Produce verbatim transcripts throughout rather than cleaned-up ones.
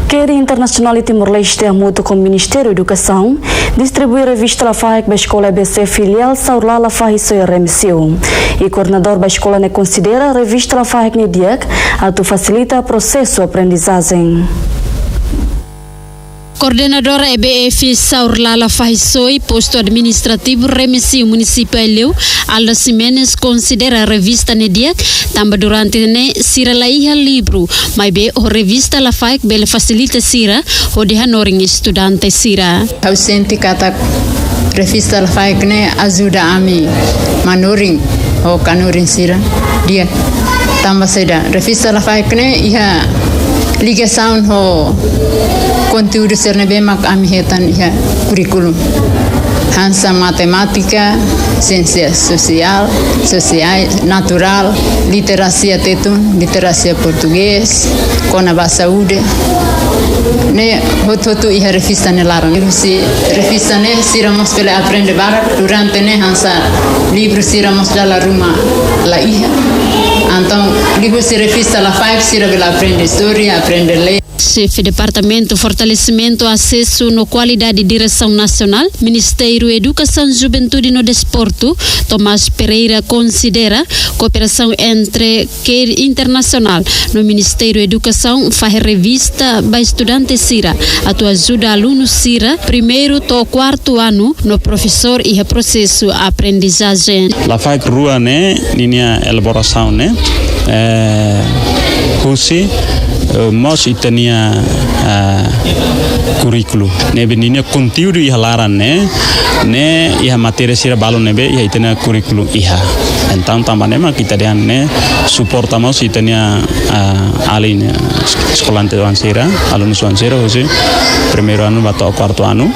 CARE Internasionál iha Timor-Leste hamutuk ho Ministériu Edukasaun distribui revista Lafaek ba eskola EBC filiál Saurlala Fahisoe Remexio. I koordenadór ba eskola ne'e konsidera revista Lafaek ne'e di'ak atu fasilita prosesu aprendizajen. Koordenadora EBF Saurlala Fahisoe, postu administrativu Remexio, munisípiu Aileu, Alda Ximenes, konsidera revista ne'e di'ak, tanba durante ne'e sira la iha livru, maibé ho revista Lafaek bele fasilita sira hodi hanorin estudante sira. Ha'u sente katak revista Lafaek ne'e ajuda ami manorin ho kanorin sira di'ak. Tanba saida, revista Lafaek ne'e iha ligasaun ho konteúdu sira ne'ebé mak ami hetan iha kurríkulu. Hanesan matemátika, siénsia sosiál, sosiál, naturál, literasia tetun, literasia portugés, kona-ba saúde. Ne'e hotu-hotu iha revista ne'e laran. Liuhusi revista ne'e sira mós bele aprende barak, durante ne'e hanesan livru sira mós dala ruma la iha. Entaun, liuhusi revista Lafaek sira bele aprende istória, aprende lee. Xefe Departamentu Fortalesimentu Asesu no Kualidade Diresaun Nasionál, Ministériu Edukasaun, Juventude no Desportu, Tomás Pereira, konsidera kooperasaun entre CARE Internasionál no Ministériu Edukasaun fahe revista ba estudante sira atu ajuda alunu sira primeiru to'o kuartu anu no profesór iha prosesu aprendizajen. Lafaek rua ne'e ninia elaborasaun ne'e, eh, husi, eh, mós ita-nia, eh, kurríkulu. Ne'ebé ninia konteúdu iha laran ne'e, ne'e iha matéria sira balu ne'ebé iha ita-nia kurríkulu iha. Entaun, tanba ne'e mak ita dehan ne'e suporta mós ita-nia, ah, alin, eh, eskolante oan sira, alunus oan sira, husi primeiru anu ba to'o kuartu anu,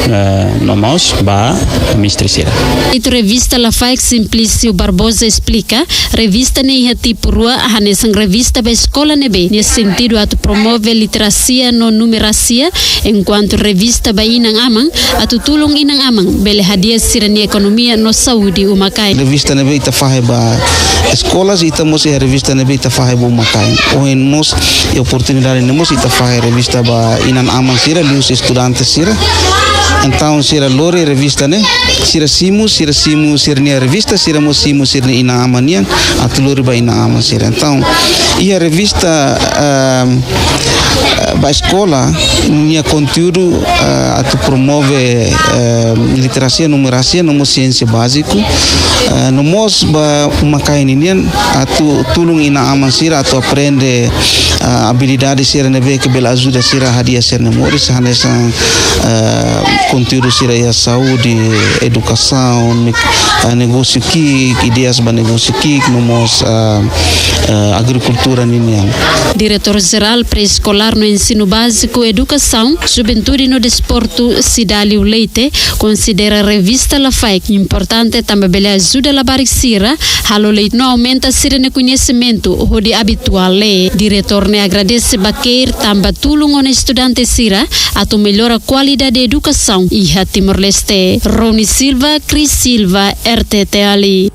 eh, no mós ba mestre sira. Diretór revista Lafaek, Simplício Barbosa, esplika, revista ne'e iha tipu rua, hanesan revista ba eskola ne'ebé nia sentidu atu promove literasia no numerasia, enkuantu revista ba inan-aman atu tulun inan-aman bele hadi'a sira-nia ekonomia no saúde uma-kain. Revista ne'ebé ita fahe ba eskolas, ita mós iha revista ne'ebé ita fahe ba uma-kain. Ohin mós iha oportunidade ne'e mós ita fahe revista ba inan-aman sira, liuhusi estudante sira. Entaun sira lori revista ne'e, sira simu, sira simu sira-nia revista, sira mós simu sira-nia inan-aman nian, atu lori ba inan-aman sira. Entaun, iha revista, ehm, eh, ba eskola, nia konteúdu, eh, atu promove, eh, literasia, numerasia, no mós siénsia báziku, eh, no mós ba uma-kain nian, atu tulun inan-aman sira atu aprende, eh, abilidade sira ne'ebé ke bele ajuda sira hadi'a sira-nia moris, hanesan, eh, konteúdu sira iha saúde, edukasaun, eh, negósiu ki'ik, ideias ba negósiu ki'ik, no mós, eh, eh, agrikultura ninian. Diretór Jerál Pré-Eskolár no Ensinu Báziku, Edukasaun, Juventude no Desportu, Cidálio Leite, konsidera revista Lafaek importante tanba bele ajuda labarik sira halo leitura no aumenta sira-nia koñesimentu hodi abitua lee. Diretór ne'e agradese ba CARE tanba tulun ona estudante sira atu mellora kualidade edukasaun iha Timor-Leste. Rony Silva, Cris Silva, R T T L.